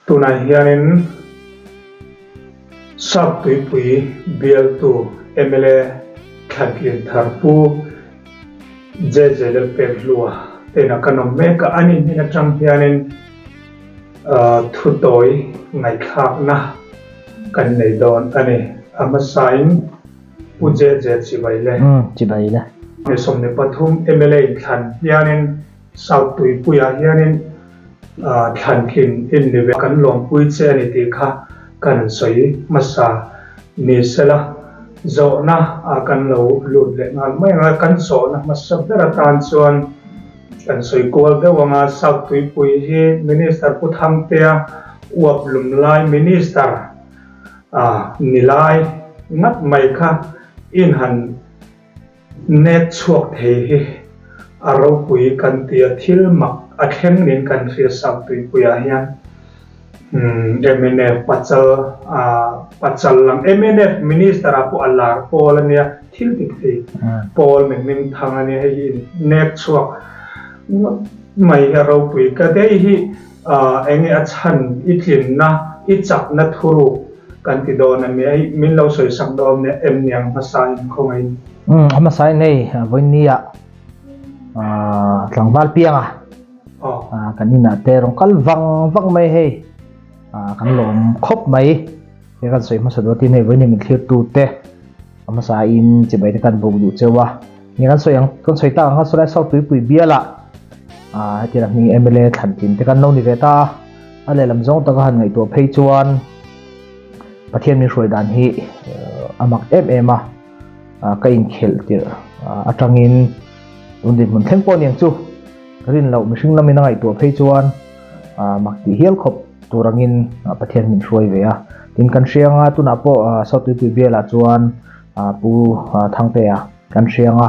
Tunah hianin Sap Tuipui bialtu mla Thlantlin Thar Pu JJ Lalpekhlua tena kan awm mek a, an inhnen atang hianin thutawi ngaihthlakna kan nei dawn a ni. A hmasain Pu JJ Chibai le. Chibai le. Ni 23 mla inthlan hianin South Tuipuiah hianin thlantlin in ni ve. Kan lawmpui che a ni tih kha kan sawi hmasa ni sela, zawhna ah kan lo lut leh nghal mai ang a. Kan zawhna hmasa ber atan chuan kan sawi kual deuh ang a, South Tuipui hi Minister Pu Thangtea uap lum lai Minister ni lai ngat mai kha in han Net chhuak thei hi a ropui kan ti a, thil mak a thleng niin kan hria South Tuipuiah hian mnf pachal pachal lam mnf minister ah pawh a lar pawl a nia, thil ti thei pawl mi hming thang a nia, hei hi net chhuak ngawt mai hi a ropui ka ti. Hei hi Enge a chhan i tlinna, i chakna thuruk kan ti dawn a nia, min lo sawi sak dawn nia em niang hmasa in khawngaihin. Umm a hmasa in hei vawinia tlangval pianga kan inah te rawn kal vang vang mai hei kan lawm khawp mai he kan sawi hmasa dawn tin hei vawinia min thlir tu te a hmasa in chibai te kan buk duh cheu a. Ni kan sawi ang kan sawi tak ang kha saw lai South Tuipui bialah ah hetiang a hming mla thlan tlin te kan lo ni ve ta a, a lehlam zawng taka han ngaihtuah phei chuan Pathian min hruai dan hi a mak em em a, ka inkhelh tirh atangin tun dinhmun thleng pawh aniang chu ka rin loh mihring lamin a ngaihtuah phei chuan mak tih hial khawp tur angin Pathian min hruai ve a, tin kan hria anga tunah pawh South Tuipui bialah chuan Pu Thangtea kan hria anga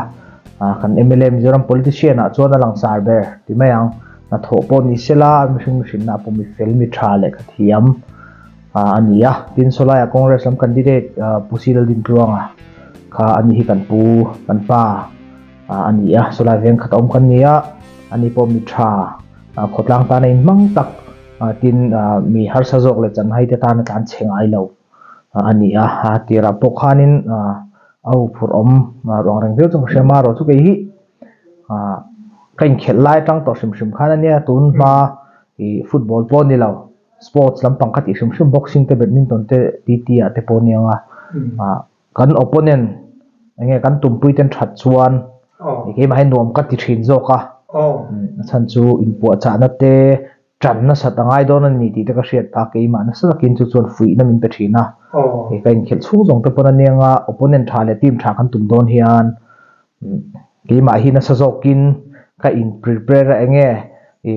kan mla Mizoram politician ah chuan a langsar ber ti mai ang, hnathawh pawh ni sela mihring mihrinna pawh mi fel mi tha leh ka thiam a ni a, tin sawlaiah Congress lam candidate Pu Si Laldintluanga kha a ni hi kan pu kan pa a ni a, sawlai veng khat a awm kan ni a, ani pawh mi tha khawtlang tana inhmang tak tin mi harsa zawk leh chanhai te tana tlan chhe ngai lo. a ni a, a tirah pawh khanin a huphurh awm ruang reng viau chu ka hria marawh chu kei hi ka inkhelh lai atang tawh hrim hrim khan ania tun hma ih football pawh a ni lo sports lampang kha tih hrim hrim boxing te badminton te T T ah te pawh a ni ang a kan opponent eng nge kan tumpui ten that chuan keimah hi nuam ka ti thin zawk a a chhan chu inpuahchahna te Ṭan nasat a ngai dawn a ni tih te ka hriat phah keimah nasa takin chu chuan fuihna min pe ṭhin a. Ka inkhelh chhung zawng te pawn a nia nga opponent ṭha leh team ṭha kan tum dawn hian keimah hi nasa zawkin ka in prepare a enge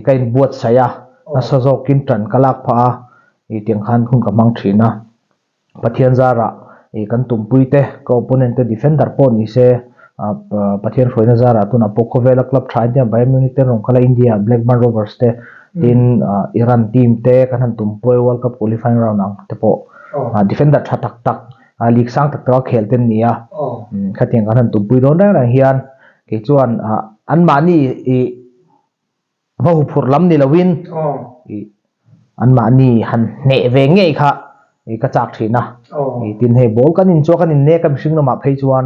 ka inbuatsaih a, nasa zawkin ṭan ka lak phah a tiang khan hun ka hmang ṭhin a. Pathian zarah ih kan tumpui te, ka opponent te defender pawh ni se Pathian hruaina zarah tunah pawh khawvela club tha India Bayern Munich te rawn kal a, India Blackburn Rovers te tin Iran team te kan han tumpui World Cup qualifying round ang te pawh defender tha tak tak league sang tak tak a khel te an ni a, khatiang kan han tumpui dawn reng reng hian kei chuan anmahni ih Va huphurh lam ni loin anmahni han hneh ve ngei kha ka chak thin a. Tin hei ball kan inchuak kan innek a mihring lamah phei chuan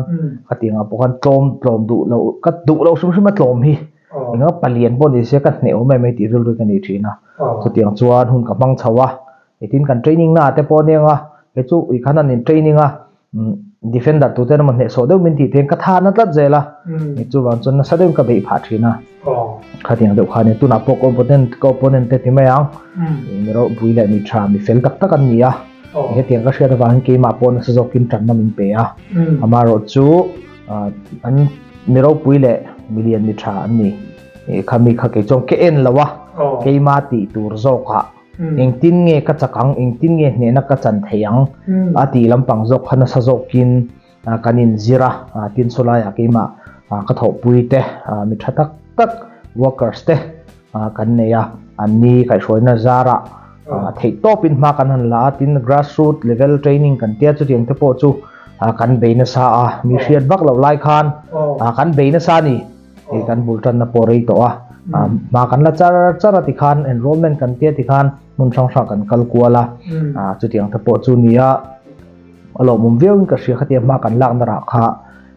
khatiangah pawh khan tlawm tlawm duh loh ka duh loh hrim hrim a tlawm hi eng anga palian pawh ni se ka hneh awm em em tih rilru ka nei thin a. Chutiang chuan hun ka hmang chho a. Tin kan training naah te pawh aniang a kei chu ui khan an in training a. Defender tute emaw hnehsawh deuh min tih theih ka tha na tlat zel a, chuvang chuan nasa deuhin ka beih phah thin a, khatiang deuh khan tunah pawh ka opponent ka opponent te ti mai ang, mi ropui leh mi tha mi fel tak tak an ni a, hetiang ka hriat avangin keimah pawh nasa zawkin tanna min pe a, amaherawhchu an mi ropui leh mi lian mi tha an ni, khami kha kei chuan ka en lo a, keimah tih tur zawkah. Engtin nge ka chak ang, engtin nge hnehna ka chan thei ang a tih lampang zawk kha nasa zawkin kan inzir a, tin sawlaiah keimah ka thawhpui te, mi tha tak tak workers te kan nei a, anni kaihhruaina zarah theihtawpin hma kan han la a, tin grassroot level training kan tia chutiang te pawh chu kan bei nasa a, mi hriat vak loh lai khan kan bei nasa a ni. Hei kan bul tanna pawh rei tawh a, hma kan la char char a tikhan enrollment kan tia tikhan hmun hrang hrang kan kal kual a, chutiang te pawh chu nia a lawmawm viau in ka hria khatia hma kan lakna rah kha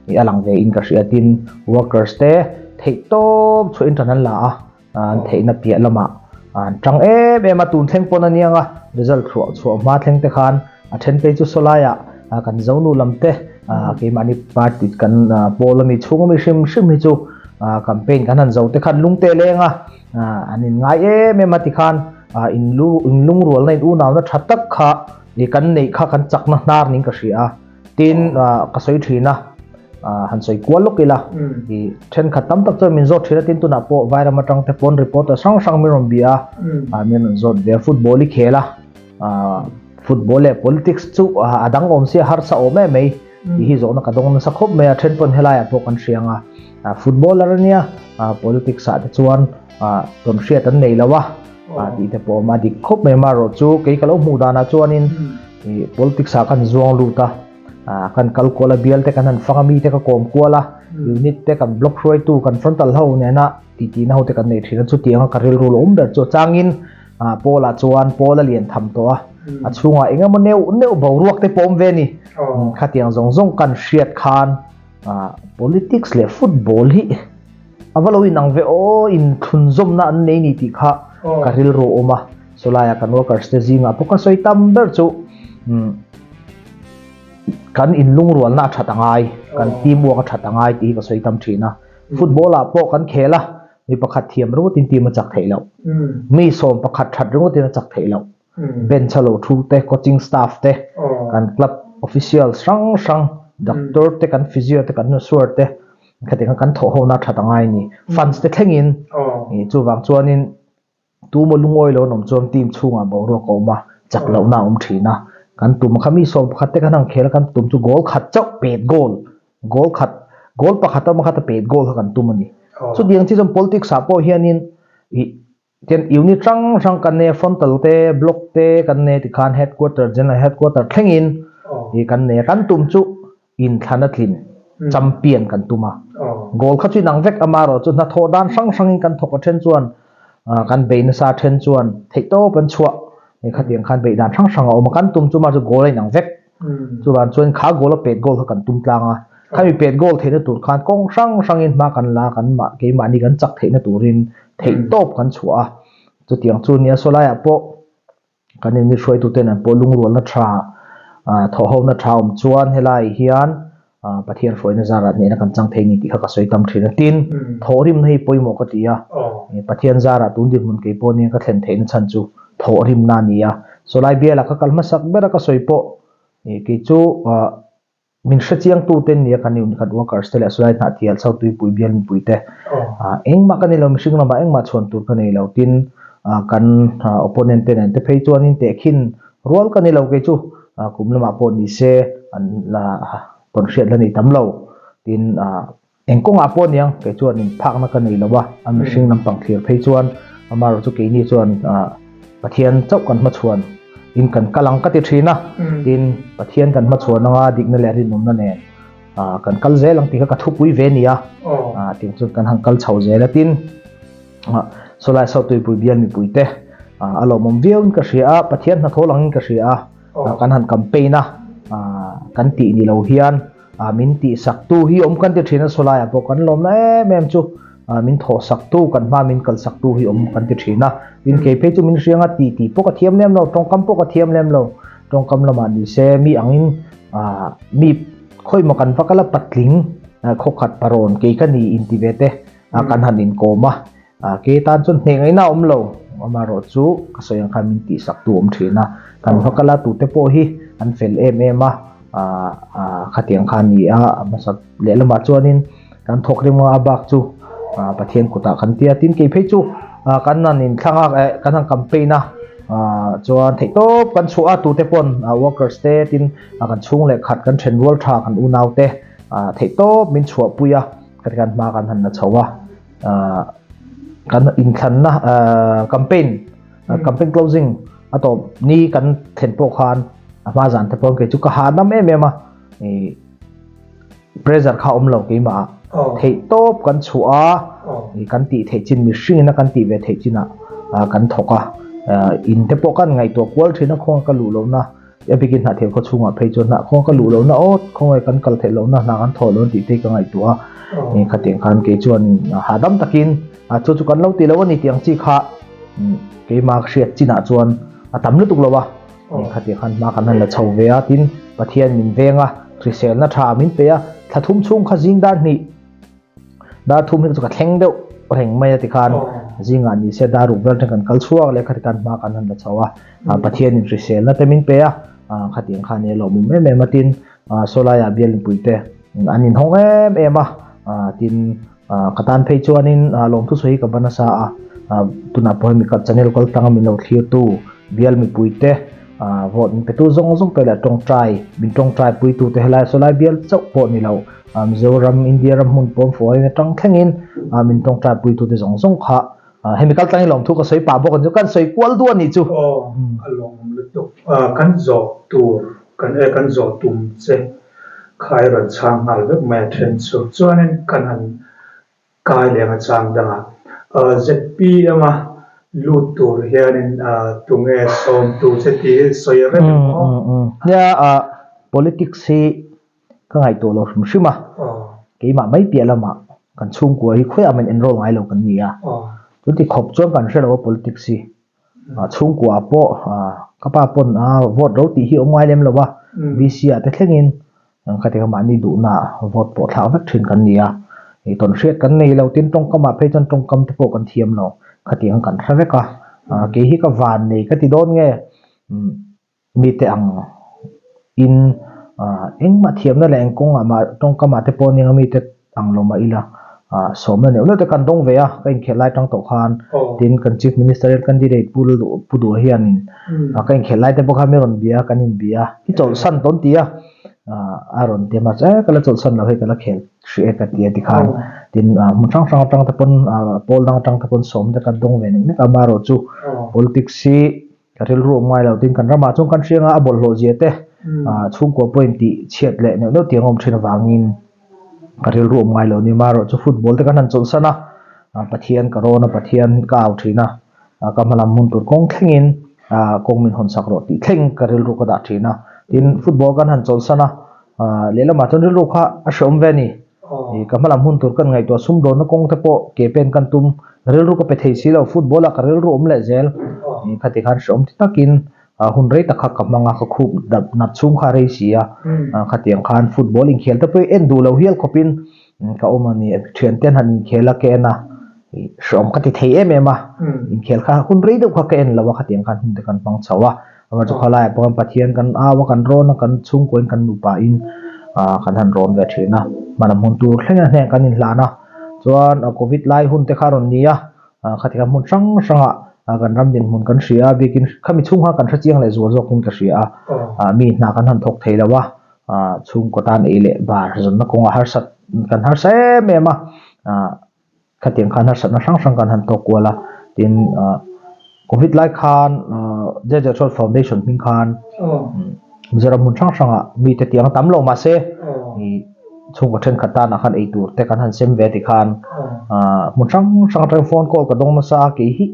ih a lang ve in ka hria tin workers te theih tawp chhuah in tan an la a. An theihna piah lamah an tang em em a, tun thleng pawn a niang a, result chhuah chhuah hma thleng te khan a then phei chu sawlaiah kan zonu lam te keimahni party kan pawl ami chhung ami hrim hrim hi chu campaign kan han zo te khan lungte leng a, an in ngai em em a tikhan in lungrualna in unauna tha tak kha kan neih kha kan chakna hnar niin ka hria a. Tin, ka sawi thin a, han sawi kual lawk ila, i thenkhat tam tak chuan min zawt thin a, tin tunah pawh Vairam atang te pawn reporter hrang hrang min rawn bia a, min rawn zawt ve a, football i khel a, football leh politics chu a dang awm sia harsa awm em mai tih hi zawhna ka dawng nasa khawp mai a, then pawn helaiah pawh kan hria ang a, footballer a nia, politics ah te chuan tawnhriat an nei lo a. tih te pawh awm a dik khawp mai amaherawh chu kei ka lo hmuh danah chuanin ih politics ah khan zuang lut a ah kan kal kual a bial te kan han fang a mi te ka kawm kual a unit te kan block hruaitu kan frontal ho nena titi na ho te kan nei thin a chutiang a ka rilru lo awm ber chu a changin ah pawl ah chuan pawl a lian tham tawh a a chhungah eng emaw neuh neuh boruak te pawh awm ve a ni khatiang zawng zawng kan hriat khan ah politics leh football hi A va lo inang ve aw, inthlunzawmna an nei ni tih kha ka rilru a awm a, sawlaia kan workers te zingah pawh ka sawi tam ber chu kan inlungrualna a that a ngai, kan team work a that a ngai tih hi ka sawi tam thin a. Football ah pawh kan khel a, mi pakhat thiam ringawtin team a chak theih loh, mi 11 that ringawtin a chak theih loh. Bench a lo thu te, coaching staff te, kan club officials hrang hrang, doctor te, kan physio te, kan masseur te, khatiang kha kan thawh hona that a ngai a ni. Funds te thlengin chuvang chuanin tumaw lungawi lo an awm chuan team chhungah boruak a awm a, chak lohna a awm thin a. Kan tum kha mi 11 te kan han khel a, kan tum chu goal khat chauh pet goal, goal khat, goal pakhat a awm a kha ta pet goal kha kan tum a ni. Chutiang chi chuan politics ah pawh hianin ih Tian unit hrang hrang kan nei a, frontal te, block te kan nei tikhan headquarter, general headquarter thlengin ih kan nei a. Kan tum chu inthlan a tlin, champion kan tum a. Goal kha chu inang vek amaherawh chu hnathawh dan hrang hrangin kan thawk a then chuan kan bei nasa a then chuan theihtawp an chhuah khatiang khan beih dan hrang hrang a awm a. Kan tum chu mahse goal a inang vek. Chuvang chuan kha goal a pet goal kha kan tum tlang a, khami pet goal theihna tur khan kawng hrang hrangin hma kan la a, kan mah keimahni kan chak theihna turin theih tawp kan chhuah a. Chutiang chu nia sawlaiah pawh kan inmi hruaituten an pawh lungrualna tha thawhhona tha awm chuan helai hian Pathian hruaina zarah hnehna kan chang thei ni tih kha ka sawi tam thin a. Tin, thawhrimna hi pawimawh ka ti a, Pathian zarah tun dinhmun kei pawh nia ka thlen theihna chhan chu thawhrimna a ni a. Sawlai bialah ka kal hmasak ber a ka sawi pawh kei chu min hrechiang tu te nia kan kan workers te leh sawlai hnah thial chho tuipui bial mipui te engmah ka nei lo mihring lamah engmah chhuan tur ka nei lo tin kan opponent te nen te phei chuanin tehkhin rual ka ni lo kei chu kum lamah pawh ni se an la tawnhriat la nei tam lo tin Eng kawngah pawh aniang kei chuan in phakna ka nei lo a, a mihring lampang thlir phei chuan amaherawh chu keini chuan Pathian chauh kan hmachhuan in kan kal ang ka ti thin a, tin Pathian kan hmachhuan anga dikna leh rinawmna nen kan kal zel ang tih kha ka thupui ve a ni a, tiang chuan kan han kal chho zel a, tin sawlai Sautuipui bial mipuite a lawmawm viau in ka hria a, Pathian hnathawh langin ka hria a, kan han campaign a, kan tih ni lo hian. Min tihsak tu hi awm kan ti thin a, sawlaiah pawh kan lawmna em em chu min thawhsak tu, kan hma min kalsak tu hi awm kan ti thin a. Tin kei phei chu min hriang a, ti tih pawh ka thiam lem lo, tawngkam pawh ka thiam lem lo, tawngkam lamah ni se mi angin mi khawimaw kan va kal a patling khawkhat parawn kei ka ni inti ve te kan han inkawm a. Ke tan chuan hneh ngaihna a awm lo, amaherawh chu ka sawi ang khan min tihsak tu awm thin a, kan va kal a tute pawh hi an fel em em a, khatiang kha a ni a, a hmasa lehlamah chuanin kan thawk reng a bak chu Pathian kutah kan ti a, tin kei phei chu kan han inthlang a, kan han campaign a, chuan theihtawp kan chhuah a tute pawn workers te tin kan chhung leh khat kan then rual tha kan unau te theihtawp min chhuahpui a, khatiang hma kan han la chho a. Kan inthlanna campaign campaign closing a tawp ni kan thlen pawh khan a hma zan te pawh kei chu ka hahdam em em a ih pressure kha awm lo keimah ah theih tawp kan chhuah a ih kan tih theih chin mihring in a kan tih ve theih chin ah kan thawk a. In te pawh kan ngaihtuah kual thin a khawnga ka luh lohna a bikin hnahthial khaw chhungah phei chuan hnah khawnga ka luh lohna aw khawnge kan kal theih lohna hna kan thawh lohna tih te hi ka ngaihtuah a khatiang khan kei chuan hahdam takin chu chu kan lo ti lo a ni tih ang chi kha keimah hriat chinah chuan a tam lutuk lo a khatiang khan hma kan han la chho ve a tin Pathian min veng a hriselna tha min pe a thla thum chhung kha zing dar hnih Dar thum hi chu ka thleng deuh reng mai a tikhan zingah ni se dar ruk vel atang kan kal chhuak leh khati khan hma kan han la chho a Pathianin hriselna te min pe a khatiang khan nia lawmawm em em a tin sawlaiah bial mipui te an inhawng em em a tin ka tan phei chuanin lawmthu sawi hi ka va nasa a tunah pawh hemi channel kal tanga min lo thlirtu bial mipui te vote min petu zawng zawng te leh tawngtai min tawngtai puitu te helai sawlai bial chauh pawh ni lo Mizoram, India ram hmun pawn foreign atang thlengin min tawngtai puitute zawng zawng kha hemi kal tlangin lawmthu ka sawi pah bawk ang chu kan sawi kual duh a nih chu. Aw, a lawmawm lutuk. Kan zawh tur, kan e kan zawh tum che kha i rawn chhang nghal vek mai a then chu. Chuanin kan han Kai leng a chang dangah ZPM a lut tur hianin tunge sawmtu che tih hi sawi a rem em aw? Nia, politics hi ka ngaihtuah lo hrim hrim a, keimah mai piah lamah kan chhungkua hi khawiah mah in enroll ngai lo kan ni a, chuti khawp chuan kan hre lo a politics hi. Chhungkua pawh ka pa pawn vote ro tih hi awm ngai lem lo a, VC ah te thlengin Khatiang a mahni duhna vote pawh thlak vek thin kan ni a, ih tawn hriat kan nei lo tin tawngkam ah phei chuan tawngkam te pawh kan thiam lo, khatiang kan hre vek a, kei hi ka van nei ka ti dawn nge mite ang in engmah thiamna leh eng kawngah mah tawngkam ah te pawh nia mite ang lo mah ila sawmna neuh neuh te kan dawng ve a, ka inkhelh lai tang tawh khan tin kan Chief Ministerial candidate Pu Pu Duha hianin ka inkhelh lai te pawh khan min rawn bia a, kan inbia a, i chawlhsan tawn ti a, a rawn ti a mahse e ka la chawlhsan lo hei ka la khel hrih e ka ti a tikhan tin hmun hrang hrang atang te pawn pawl dang atang te pawn sawmna te kan dawng ve nek nek a, amaherawhchu politics hi Ka rilru awm ngai lo tin kan ramah chuan kan hrianga a bawlhhlawh zia te chhungkua pawh in tih chhiat leh neuh neuh tiang a awm thin avangin ka rilru awm ngai lo ni. Amaherawh chu football te kan han chawlhsan a, Pathian ka rawn a, Pathian ka au thin a, ka hmalam hmun tur kawng thlengin kawng min hawn sak rawh tih thleng ka rilru ka dah thin a. Tin football kan han chawlhsan a, lehlamah chuan rilru kha a hreawm ve a ni. Ka hmalam hun tur kan ngaihtuah sumdawnna kawng te pawh ke pen kan tum rilru ka pe thei si lo, football ah ka rilru awm leh zel. Khati khan hreawm ti takin hun rei tak kha ka hmang a, ka khup dap nat chhung kha a rei si a. Khatiang khan football inkhel te pawh en duh lo hial khawpin ka awm a ni. Thiante an han inkhel a, ka en a, hreawm ka ti thei em em a. Inkhel kha hun rei deuh kha ka en lo a, khatiang khan hun te kan hmang chho a. Amah chu khawlaiah pawh khan Pathian kan au a, kan rawn a, kan chhungkuain kan nupain kan han rawn ve thin a. Hman a hmun tur thleng a hneh kan inhlan a. Chuan Covid lai hun te kha a rawn ni a, khati khan hmun hrang hrangah kan ram dinhmun kan hria a, biakin khami chhung khan kan hre chiang leh zual zawkin ka hria a. Mi hna kan han thawk thei lo a, chhungkaw tan ei leh bar zawnna kawngah harsat kan harsa em em a. Khatiang khan harsatna hrang hrang kan han tawk kual a, tin Covid lai khan Jeje Church Foundation hming khan Mizoram hmun hrang hrangah mite tiang tam lo mahse chhungkaw thenkhat tanah khan eitur te kan han sem ve ti khan hmun hrang hrang atangin phone call ka dawng nasa a kei hi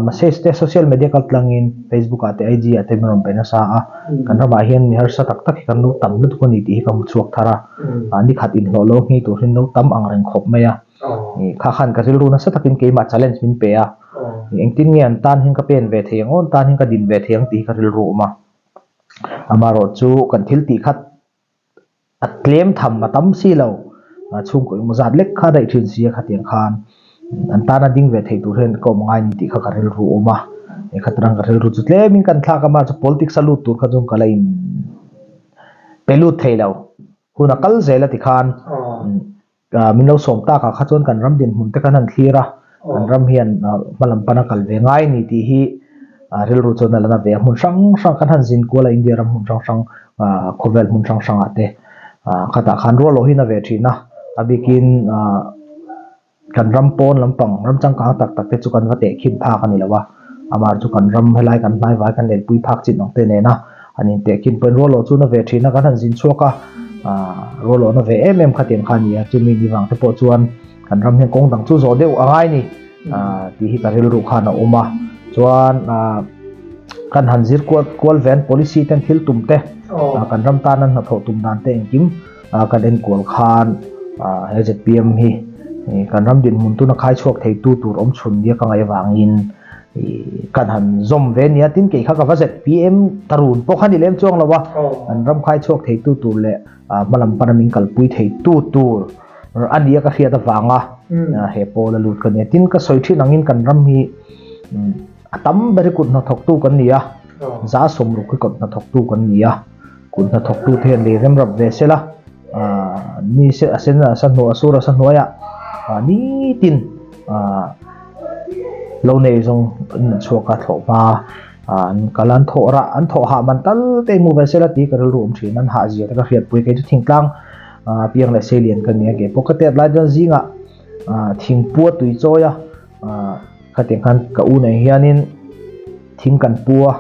Message te social media kal tlangin Facebook ah te IG ah te min rawn pe nasa a, kan ramah hian mi harsa tak tak hi kan lo tam lutuk a ni tih hi ka hmu chhuak thar a, ni khat inhlawh lo nghei tur hian lo tam ang reng khawp mai a, kha khan ka rilru nasa takin keimah challenge min pe a, engtin nge an tan hian ka pen ve thei ang aw, an tan hian ka din ve thei ang tih hi ka rilru awm a, amaherawhchu kan thil tih khat A tlem tham a tam si lo, chhungkaw engmaw zat lek kha daih thin si a khatiang khan an tana ding ve thei tur hian ka awm ngai ni tih kha ka rilru awm a, khatirang ka rilru chu tlemin kan thlak a, mahse politics a lut tur kha chuan ka la in pe lut thei lo, hun a kal zel a ti khan. Min lo sawm takah kha chuan kan ram dinhmun te kan han thlir a, kan ram hian hma lam pana kal ve ngai a ni tih hi rilru chuan a la na ve a. Hmun hrang hrang kan han zin kual a, India ram hmun hrang hrang, khawvel hmun hrang hrangah te khatah khan rual loh hi na ve thin a, a bikin kan ram pawn lampang ram changkang tak tak te chu kan va tehkhin phak a ni lo a, amah chu kan ram helai kan hnaivai kan lenpui phak chin ang te nena An intehkhin pawhin rualawh chu na ve thin a, kan han zin chhuak a, rualawh na ve em em khatiang kha a ni a, chumi ni vang te pawh chuan kan ram hian kawng dang chu zawh deuh a ngai ni tih hi ka rilru khan a awm a. Chuan kan han zir kual kual ve an policy ten thil tum te kan ram tan an hnathawh tum dan te engkim kan en kual khan he zpm hi kan ram dinhmun tuna khai chhuak thei tu tur awm chhun nia ka ngaih avangin kan han zawm ve nia tin kei kha ka va zpm ta run pawh kha ni lem chuang lo a kan ram khai chhuak thei tu tur leh hmalam pana min kalpui thei tu tur a nia ka hriat avanga he pawl a lut ka nia tin ka sawi thin angin kan ram hi a tam ber hi kut hnathawktu kan ni a za sawmruk hi kut hnathawktu kan ni a kut hnathawktu te hian lei remrap ve sela ni se a sen a sa hnuai a sur a sa hnuaiah nitin lo nei zawng an chhuak a thlawh hma an kal an thawh rah an thawh hah man tal te hmu ve sela tih ka rilru awm thin an hah zia te ka hriatpui kei chu thingtlang piang leh seilian ka ni a ke pawh ka tet lai chuan zingah thingpua tui chawi a khatiang khan ka u nei hianin thing kan pu a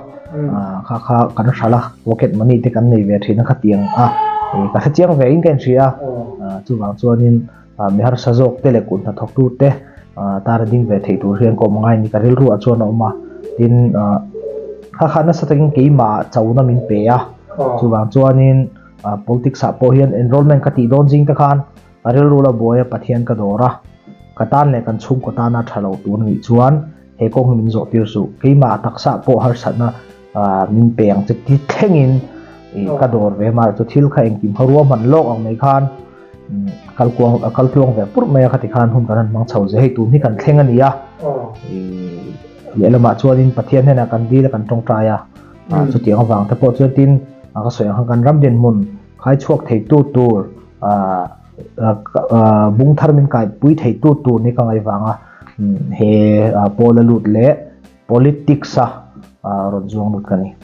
kha kha kan hralh a pocket money te kan nei ve thin a khatiang a ka hre chiang ve in ka inhria a chuvang chuanin mi harsa zawk te leh kut hnathawk tu te tana ding ve theih tur hian ka awm ngai a ni ka rilru ah chuan a awm a tin kha kha nasa takin keimah chona min pe a chuvang chuanin politics ah pawh hian enrollment ka tih dawn zing te khan Ka rilru la buai a Pathian ka dawr a, ka tan leh kan chhungkaw tana tha lo tur nih chuan he kawng hi min zawh tir suh. Keimah taksa pawh harsatna min pe ang che ti thlengin ka dawr ve mar chu thil kha engkim kha ruahman lawk ang mai khan kal kuang a kal tluang ve purh mai a khati khan hun kan han hmang chho zeh hei tun hi kan thleng a ni a. Lehlamah chuanin Pathian hnenah kan dil a kan tawngtai a, chutiang avang te pawh chuan tin ka sawi ang khan kan ram dinhmun Khai chhuak theitu tur bung thar min kaipui theitu tur ni ka ngaih vanga he pawl a lut leh politics a rawn zuang lut ka ni.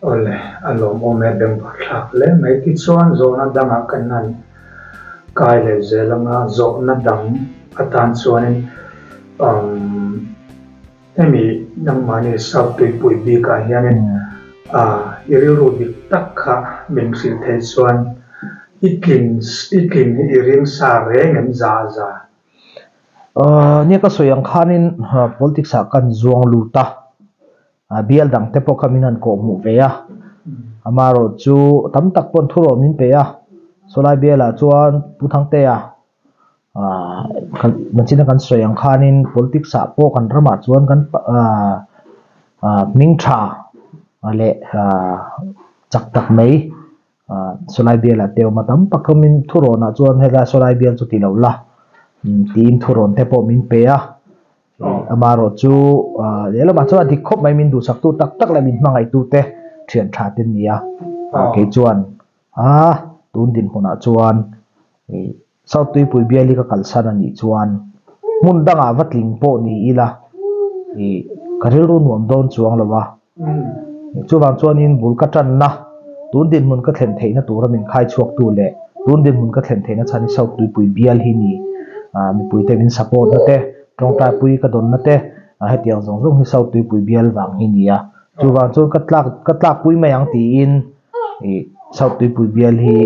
Awle, a lawmawm e bengvar thlak hle mai. Tichuan zawhna dangah kan han kai leh zel anga zawhna dang atan chuanin Hemi nangmahni South Tuipui bikah hianin i rilru dik tak kha min hrilh theih chuan i tlin i tlin hi i ring sa reng em za a za? Nia ka sawi ang khanin politics ah kan zuang lut a, bial dang te pawh kha min han kawhhmuh ve a, amaherawhchu tam tak pawn thurawn min pe a, sawlai bialah chuan Pu Thangtea Nachina kan sawi ang khanin politics ah pawh kan ramah chuan kan hming tha leh chak tak mai sawlai bialah te awm a tam tak awmin thurawnah chuan helai sawlai bial chu ti lo la tiin thurawn te pawh min pe a amaherawhchu lehlamah chuan a dik khawp mai min duhsaktu tak tak leh min hmangaihtu te thian tha te an ni a kei chuan A, tun dinhmunah chuan ih South Tuipui bial hi ka kalsan a nih chuan hmun dangah va tling pawh ni ila ih ka rilru nuam dawn chuang lo a. Chuvang chuanin bul ka tanna tun dinhmun ka thlen theihna tura min khai chhuaktu leh tun dinhmun ka thlen theihna chhan hi South Tuipui bial hi ni. Mipuite min support na te, tawngtaipui ka dawnna te hetiang zawng zawng hi South Tuipui bial vang hi ni a. Chuvang chuan ka tlak ka tlakpui mai ang tiin Ih South Tuipui bial hi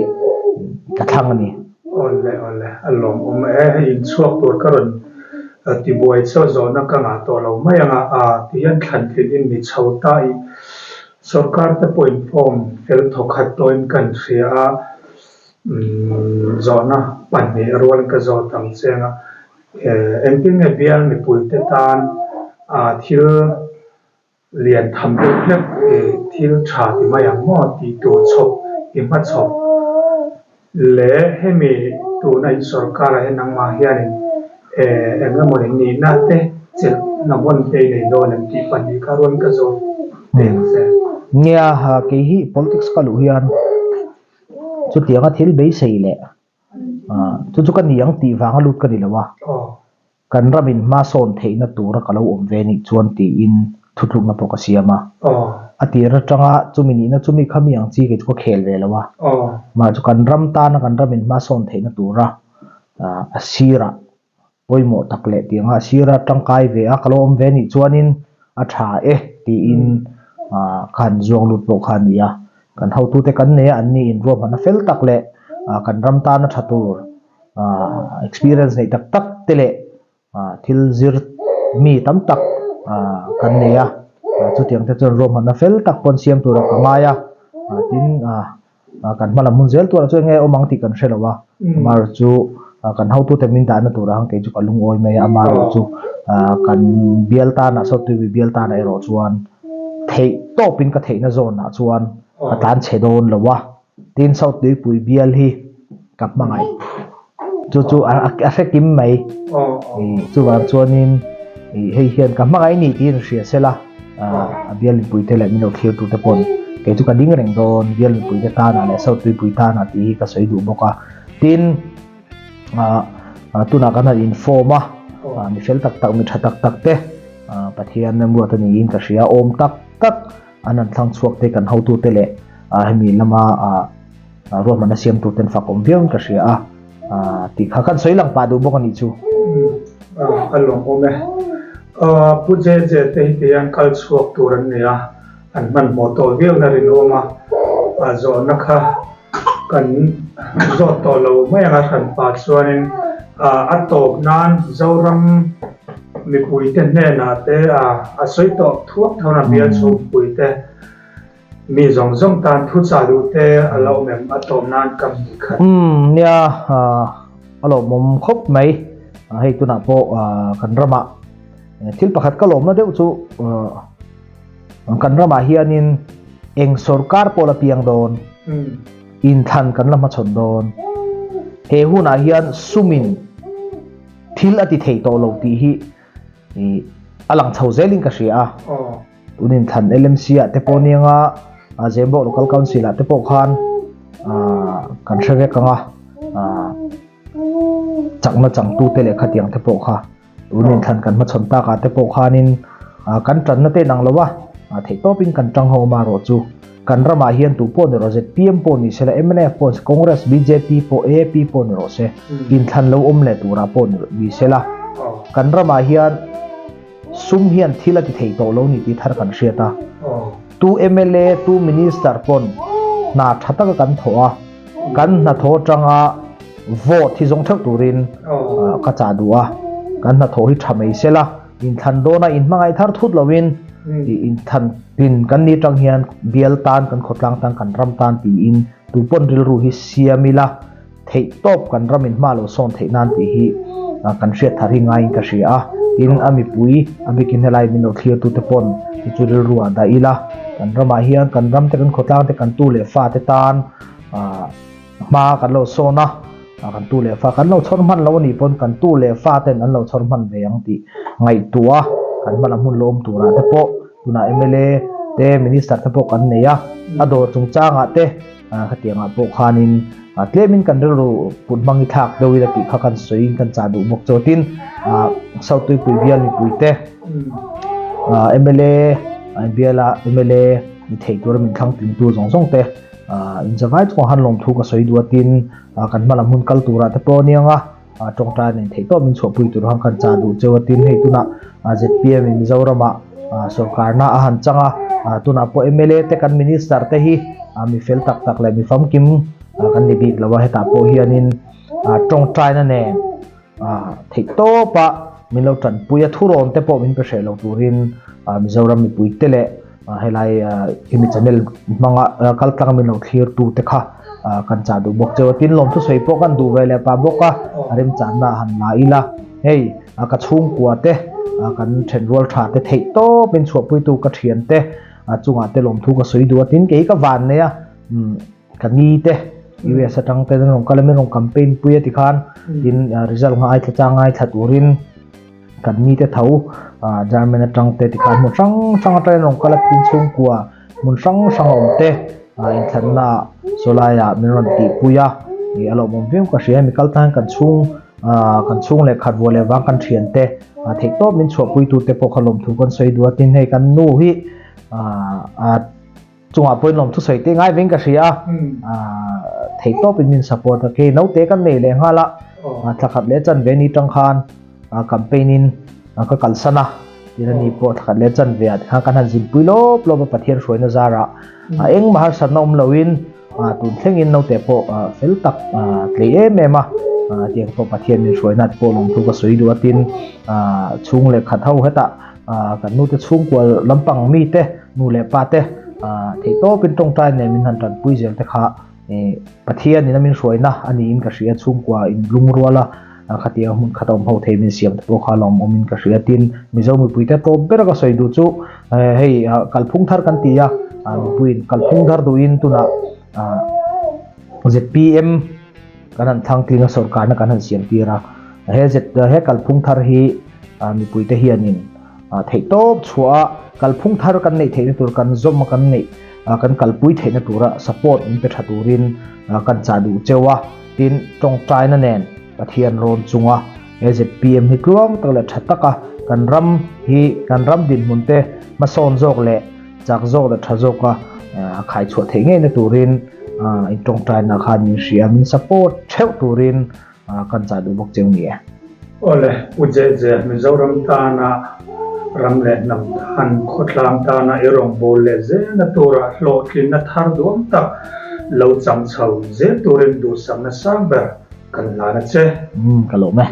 ka thlang a ni. Awle awle, a lawmawm e, hei inchhuak tur ka rawn tibuai chaw zawhna ka ngah tawh lo mai ang a, aa ti hian thlan tlin in ni chho ta i sorkar te pawh in form fel thawkhat tawhin kan hria a, umm zawhna pahnih rualin ka zawt ang che ang a, engtin nge bial mipuite tan aa thil Lian tham deuh hlek i thil tha ti mai ang maw tih tur chhawp i hmachhawp leh hemi tuna in sorkar ah hian nangmah hianin eng emaw in nihna te chelh hna vawn te i nei dawn em tih pahnih kha rawn ka zawt teh ang che. Nia, kei hi politics ka luh hian chutianga thil beisei leh chu chu ka ni ang tih vanga lut ka ni lo a. Kan ramin hma sawn theihna tura ka lo awm ve nih chuan tiin thutlukna pawh ka siam a. A tir atanga chumi nihna chumi kha mi ang chi kei chu ka khel ve lo a. Mah chu kan ram tana kan ramin hma sawn theihna tura a sirah pawimawh tak leh tianga a sira tangkai ve a ka lo awm ve nih chuanin a tha e tiin ka han zuang lut pawh kha a ni a. Kan hotute kan nei a, anni inruahmanna fel tak leh kan ram tana tha tur Experience neih tak tak te leh thil zir mi tam tak kan nei a, chutiang te chuan ruahmanna fel tak pawn siam turah ka ngai a, tin kan hma lam hun zel turah chuan enge awm ang tih kan hre lo a, amaherawh chu kan hotute min dahna turah khan kei chu ka lungawi mai a, amaherawh chu kan bial tanah saw tui bial tanah erawh chuan theih tawpin ka theihna zawnah chuan ka tlan chhe dawn lo a. Tin South Tuipui bial hi ka hmangaih. Chu chu a hre kim mai. Chuvang chuanin hei hian ka hmangaih ni tiin hria sela a bial mipuite leh min lo thlirtute pawn kei chu ka ding reng dawn bial mipuite tanah leh South Tuipui tanah tih hi ka sawi duh bawk a. Tin tunah kan han inform a, mi fel tak tak mi tha tak tak te Pathian remruat a niin ka hria awm tak tak. An han thlang chhuak te kan hotute leh hemi lama ruahmanna siamtuten fak awm viauin ka hria a, tih kha kan sawi lang pah duh bawk a nih chu. A lawmawm e. Pu JJ te hi tihian kal chhuak tur an ni a, an hmanhmawh tawh viauna rinawm a, zawhna kha kan zawt tawh lo mai ang a hran pah chuanin a tawp nan Zoram mipuite hnenah te a sawi tawh thuak thawn a bial chhungpuite mi zawng zawng tan thuchah duh te a lo awm em a tawp nan ka hmu khat. Umm nia a lawmawm khawp mai hei tunah pawh kan ramah thil pakhat ka lawmna deuh chu Kan ramah hianin eng sorkar pawh la piang dawn, inthlan kan la hmachhawn dawn. He hunah hian sumin thil a ti thei tawh lo tih hi a lang chho zelin ka hria a. Tun inthlan LMC ah te pawh nianga Zembawk Local Council ah te pawh khan kan hre vek ang a, chakna changtute leh khatiang te pawh kha. Tun inthlan kan hmachhawn takah te pawh khanin kan tanna te inang lo a, theihtawpin kan tang ho amaherawh chu kan ramah hian tu pawh ni rawh zpm pawh ni sela, mnf pawh ni se, Congress, bjp pawh, aap pawh ni rawh se, inthlan lo awm leh turah pawh ni sela, kan ramah hian sum hian thil a ti thei tawh lo ni tih thar kan hriat a. Tu mla, tu minister pawn hna tha taka kan thawh a, Kan hnathawh atanga vote hi zawng theuh turin ka chah duh a, kan hnathawh hi tha mai sela, inthlan dawna inhmangaih thar thut loin inthlan tin kan ni atang hian bial tan, kan khawtlang tan, kan ram tan tiin tupawn rilru hi siam ila theih tawp kan ram in hma lo sawn theih nan tih hi kan hriat thar hi ngaiin ka hria a, tin a mipui a bikin helai min lo thlir tute pawn chu chu rilru ah dah ila, kan ramah hian kan ram te kan khawtlang te kan tu leh fa te tan Hma kan lo sawn a, kan tu leh fa kan lo chhawr hman lo a nih pawn kan tu leh fa ten an lo chhawr hman ve ang tih ngaihtuah a, kan hma lam hun lo awm turah te pawh tunah mla te minister te pawh kan nei a, a dawr chungchangah te khatiangah pawh khanin tlemin kan rilru put hmang i thlak deuh ila tih kha kan sawiin kan chah duh bawk chu. Tin, South Tuipui bial mipui te mla biala mla ni theih tura min thlang tlingtu zawng zawng te, Inzavai chungah khan lawmthu ka sawi duh a tin kan hma lam hun kal turah te pawh aniang a, tawngtai nen theih tawp min chhuahpui tur khan kan chah duh cheu a tin hei tunah zpm in Mizoramah sorkarna a han chang a, tunah pawh mla te kan minister te hi mi fel tak tak leh mi famkim kan ni bik lo a, hetah pawh hianin tawngtaina nen theih tawpa min lo tanpui a, thurawn te pawh min pe hreh lo turin Mizoram mipui te leh helai hemi channel hmanga kal tlang min lo thlir tu te kha kan chah duh bawk cheu a, tin lawmthu sawi pawh kan duh ve leh pah bawk a, a remchanna a han la ila, hei ka chhungkua te kan thenrual tha te theih tawp in chhuahpui tu ka thian te chungah te lawmthu ka sawi duh a, tin kei ka van nei a. Ka ni te US atang ten an rawn kal a, min rawn campaign pui a tikhan tin result ngai thla chang ngai thla turin kan ni te tho German atang te tikhan hmun hrang hrang atangin an rawn kal a, tin chhungkua hmun hrang hrang a awm te inthlanna sawlaiah min rawn tihpui a, ih a lawmawm viau ka hria hemi kal tan hian kan chhung kan chhung leh khat vuah leh vang kan thian te theihtawp min chhuahpui tu te pawh kha lawmthu kan sawi duh a, tin hei kan nu hi a. Chungah pawhin lawm thusawi te ngai veng ka hria a, thei tawpin min support a, kei naute kan nei leh nghal a, thla khat leh chanve ni tang khan campaign in ka kalsan a, tin ani pawh thla khat leh chanve ah tikhan kan han zinpui lawp lawp a Pathian hruaina zarah engmah harsatna awm loin tun thlengin naute pawh fel tak tlei em em a, tiang pawh Pathian min hruaina te pawh lawmthu ka sawi duh a, tin chhung leh khat ho hetah. Kan nute chhungkua lampang mite nu leh pa te theihtawpin tawngtai nen min han tanpui zel te kha Pathian in a min hruaina a niin ka hria chhungkua in lungrual a khatiang hmun khat a awm ho thei min siam te pawh kha lawmawm in ka hria tin Mizo mipui te tawp ber a ka sawi duh chu hei kalphung thar kan ti a mipuiin kalphung thar duhin tunah zpm kan han thlang tling a sawrkarna kan han siam tir a he he kalphung thar hi mipuite hianin theihtawp chhuah a kalphung thar kan neih theihna tur kan zawm a kan neih kan kalpui theihna tura support min pe tha turin kan chah duh cheu a tin tawngtaina nen Pathian rawn chunga he zpm hi tluang tak leh tha taka kan ram hi kan ram dinhmun te hmasawn zawk leh chak zawk leh tha zawka a khai chhuah theih ngeina turin in tawngtaina khan min hria min support theuh turin kan chah duh bawk cheu ni e. Awle, Pu Jeje, Mizoram tana ram leh hnam tan, khawtlang tana i rawngbâwl leh zelna tura hlawhtlinna thar duam tak lo chang chho zel turin duhsakna sang ber kan hlan a che. Umm, ka lawm e.